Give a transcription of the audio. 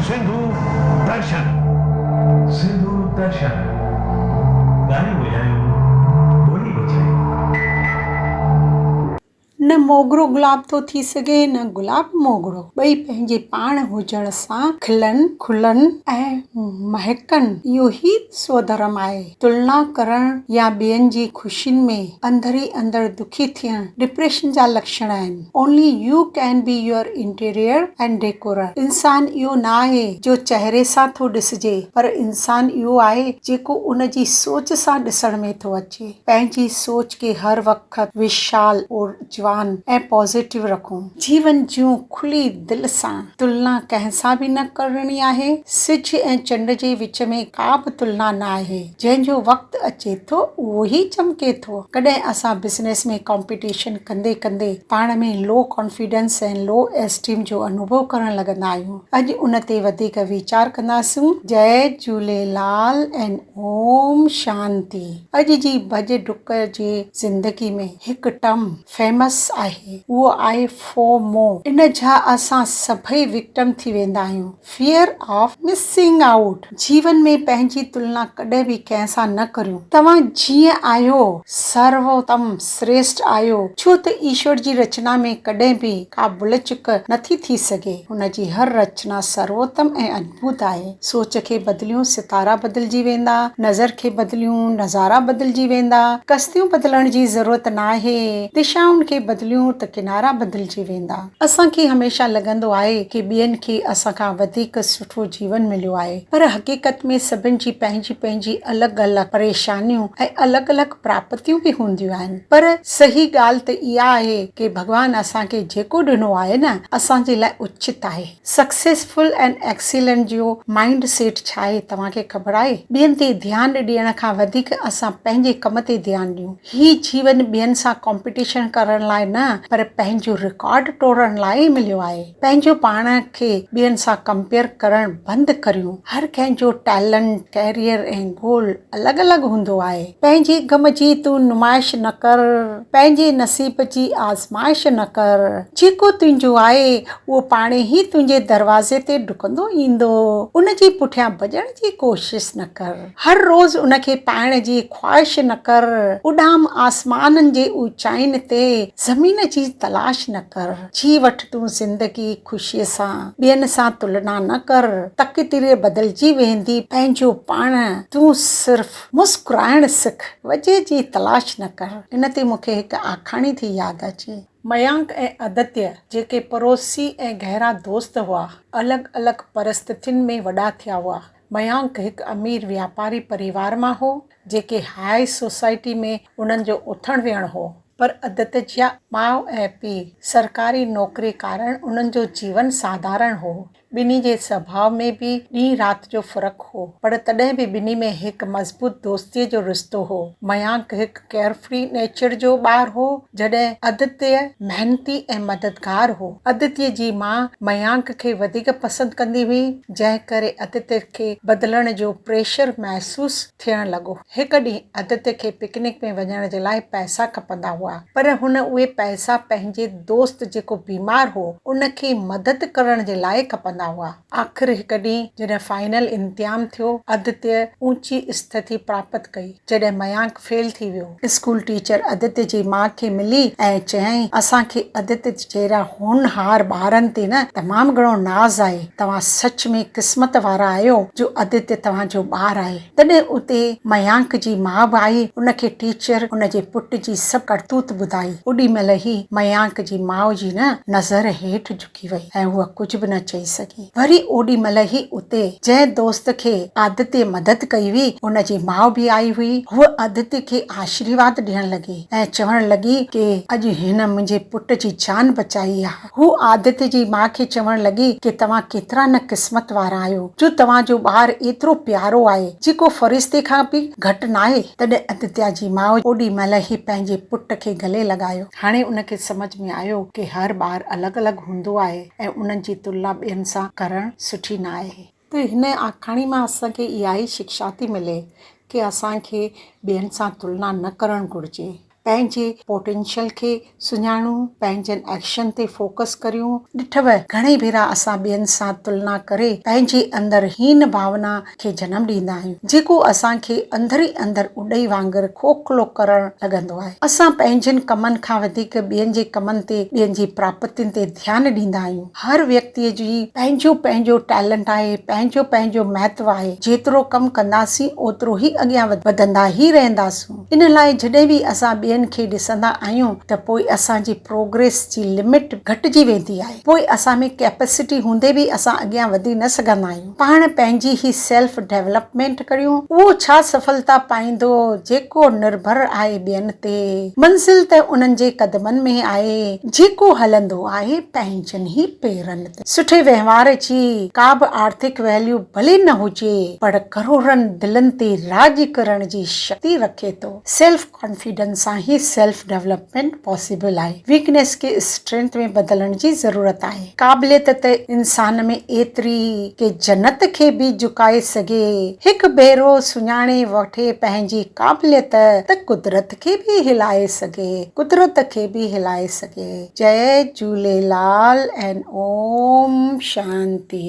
سنڌو درشن. سنڌو درشن، ڳايون وڄايون، ٻولي بچايون. نه موگرو گلاب ٿو ٿي سگهي نه گلاب موگرو. ٻئي پنهنجي پاڻ هجڻ سان کلن، کلن ۽ مهڪن. اهو ئي سوڌرم آهي. تلنا ڪرڻ يا ٻين جي خوشين ۾ اندر ئي اندر دکي ٿيڻ ڊپريشن جا لڪشڻ آهن. Only you can be your interior and decor. انسان اهو نه آهي جو چهري سان ٿو ڏسجي پر انسان اهو آهي جيڪو ان جي سوچ سان ڏسڻ ۾ ٿو اچي. پنهنجي سوچ کي هر وقت وشال، اورجوان ۽ پازيٽو رکون. جيون جون کلي دل سان تلنا ڪنهن سان به نه ڪرڻي آهي. سج ۽ چنڊ جي وچ ۾ ڪا به تلنا نه آهي. جنهن جو وقت اچي ٿو اهو ئي چمڪي ٿو. ڪڏهن اسان بزنس ۾ ڪامپيٽيشن ڪندي ڪندي پاڻ ۾ لو ڪانفيڊنس ۽ لو ايسٽيم جو انوڀو ڪرڻ لڳندا آهيون. اڄ ان تي وڌيڪ ويچار ڪنداسون. جئي جهوليلال ۽ اوم شانتي. اڄ جي ڀڄ ڊڪ جي زندگي ۾ هڪ ٽرم فيمس آهي اهو آهي فومو. ان جا اسان سڀئي وڪٽم ٿي ويندا آهيون. Fair of missing out. جيون ۾ پنهنجي تلنا ڪڏهن به ڪنهن سان نه ڪريون. توهان جيئن آهيو سروتم سريشٽ آهيو ڇو ته ايشور جي رچنا ۾ ڪڏهن به ڪا ڀل چڪ نٿي ٿي سگهي. هن جي هر رچنا سروتم ۽ ادڀت آهي. سوچ کي بدليون ستارا بدلجي ويندا، نظر کي بدليون نظارا بدلجي ويندا، ڪشتيون بدلڻ جي ضرورت ناهي، دشائن کي بدليون ته ڪنارا بدلجي ويندا. اسان کي هميشه لڳندو آهي ڪي ٻين کي اسان کان وڌيڪ سٺو جيون مليو آهي پر حقيقت ۾ سڀن جي پنهنجي پنهنجي الڳ الڳ پريشانيون ۽ الڳ الڳ پراپتيون به هونديون آهن پر صحيح ڳالهه ته اها آهي ڪي ڀڳوان اسان کي جيڪو ڏنو آهي نه اسان جي لاء اچت آهي. سڪسيسفل اينڊ ايڪسيلنٽ جو مائينڊ سيٽ ڇا آهي توهان کي خبر آهي؟ ٻين تي ڌيان ڏيڻ کان وڌيڪ اسان پنهنجي ڪم تي ڌيان ڏيون. هي جيون ٻين سان ڪامپيٽيشن ڪرڻ لاء نه پر پنهنجو رڪارڊ ٽوڙڻ لاء ئي مليو آهي. پنهنجو پاڻ کي ٻين سان ڪمپيئر ڪرڻ بند ڪريون. هر ڪنهن جو ٽيلنٽ، ڪيريئر ۽ گول الڳ الڳ هوندو آهي. پنهنجي غم جي تون نمائش نه ڪر، پنهنجي نصيب جي آزمائش نه ڪر. جيڪو تنهنجو آهي اهو پاڻيهي تنهنجي دروازي تي ڊڪندو ايندو. ان جي پٺيان ڀڄڻ جي ڪوشش نه ڪر. هر روز ان کي پائڻ جي خواهش نه ڪر. اڏام آسمانن جي اوچائين تي زمين جي تلاش نه ڪر. جي وٺ تون زندگي خوشيء سان. ٻين سان تلنا نه ڪر. تقدير بدلجي ويندي پنهنجو پاڻ تون صرف مسڪرائڻ سک. وجهه جي تلاش نه ڪر. ان تي مون کي هڪ آکاڻي ٿي ياد اچي. ميانڪ ۽ ادتيه، جيڪي پڙوسي ۽ گهرا دوست هئا، الڳ الڳ پرستٿين ۾ وڏا ٿيا هئا. ميانڪ هڪ امير واپاري پريوار مان هو، جيڪي هاء سوسائٽي ۾ انهن جو اٿڻ ويهڻ هو. پر ادتيه ماء ۽ پيء سرڪاري نوڪري ڪارڻ انهن جو جيون ساڌارڻ هو. ٻنهي جي سڀاء ۾ به ڏينهن رات جو فرق هو، پر تڏهن به ٻنهي ۾ هڪ مضبوط دوستيء جو رشتو هو. ميانڪ هڪ ڪيئر فري نيچر جو ٻار هو، جڏهن ادتيه محنتي ۽ مددگار هو. ادتيه جي ماء ميانڪ کي وڌيڪ پسند ڪندي هئي، جنهن ڪري ادتيه کي بدلڻ جو پريشر محسوس ٿيڻ لڳو. هڪ ڏينهن ادتيه کي پڪنڪ ۾ وڃڻ جي لاء پئسا کپندا هئا، پر هن اهي پئسا پنهنجي دوست جيڪو بيمار هو، ان کي مدد ڪرڻ جي لاء کپندا هئا. آخر هڪ ڏينهن جڏهن فائنل امتحان ٿيو، ادتيه اوچي اسٿتي پراپت ڪئي، جڏهن ميانڪ فيل ٿي ويو. اسڪول ٽيچر ادتيه جي ماء کي ملي ۽ چيائين، اسان کي ادتيه جهڙا هونهار ٻارن تي نه تمام گهڻو ناز آهي، توهان سچ ۾ قسمت وارا آهيو جو ادتيه توهان جو ٻار آهي. تڏهن اتي ميانڪ جي ماء به آئي، ان کي ٽيچر ان جي پٽ جي سڀ ڪرتوت ٻڌائي. اوڏي مهل ئي ميانڪ جي ماء جي نه نظر هيٺ جهڪي وئي ۽ هوء ڪجهه به نه چئي سگهي. وري اوڏي مهل ئي اتي جنهن دوست کي آدتيه مدد ڪئي هئي، ان جي ماء به آئي هئي. هوء آدتيه کي آشريواد ڏيڻ لڳي ۽ چوڻ لڳي ڪي اڄ هن منهنجي پٽ جي جان بچائي آ. هوء آدتيه جي ماء کي چوڻ لڳي ڪي توهان ڪيترا نه قسمت وارا آهيو جو توهان جو ٻار ايترو پيارو آهي جيڪو فرشتي کان به گهٽ ناهي. تڏهن آدتيه جي ماء اوڏي مهل ئي پنهنجي پٽ کي گلي لڳايو. هاڻي ان کي سمجهه ۾ آيو ڪي هر ٻار الڳ الڳ هوندو آهي ۽ انهن جي تلنا ٻين سان ڪرڻ سٺي نه آهي. ته هن آکاڻي مان اسان کي اها ئي شڪشا ٿي ملي ڪي اسان کي ٻين سان تلنا نه ڪرڻ گهرجي. پنهنجي پوٽينشل کي سڃاڻون، پنهنجن ايڪشن تي فوڪس ڪريون. ڏٺو گهڻي ڀيرا اسان ٻين سان تلنا ڪري پنهنجي اندر هين ڀاونا کي جنم ڏيندا آهيون، جيڪو اسان کي اندر ئي اندر اڏئي وانگر کوکلو ڪرڻ لڳندو آهي. اسان پنهنجن ڪمن کان وڌيڪ ٻين جي ڪمن تي، ٻين جي پراپتين تي ڌيان ڏيندا آهيون. هر ويڪتيء جي پنهنجو پنهنجو ٽيلنٽ آهي، پنهنجو پنهنجو مهتو آهي. جيترو ڪم ڪنداسين اوترو ئي اڳيان وڌندا ئي رهنداسون. ان لاء جڏهن به اسان ٻين کي ڏسندا آهيون ته پوء اسان جي پروگريس جي لمٽ گهٽجي ويندي آهي. پوء اسان ۾ ڪيپسٽي هوندي به اسان اڳيان وڌي نه سگهندا آهيون. پاڻ پنهنجي ئي سيلف ڊولپمينٽ ڪريون. اهو ڇا سڦلتا پائيندو جيڪو نرڀر آهي ٻين تي. منزل ته انهن جي قدمن ۾ آهي جيڪو هلندو آهي پنهنجن ئي پيرن تي. سٺي وهنوار جي ڪا به آرٿڪ ويليو ڀلي نه هجي پر ڪروڙن دلن تي راڄ ڪرڻ جي شڪتي رکي ٿو. سيلف ڪانفيڊنس سان ئي سيلف ڊولپمينٽ پاسيبل آهي. ويڪنيس کي اسٽرينٿ ۾ بدلڻ جي ضرورت آهي. قابليت ته انسان ۾ ايتري ڪي جنت کي به جهڪائي سگهي. هڪ ڀيرو سڃاڻي وٺي پنهنجي قابليت ته قدرت کي به هلائي سگهي. قدرت کي به هلائي سگهي. جئي جهوليلال ۽ اوم شانتي.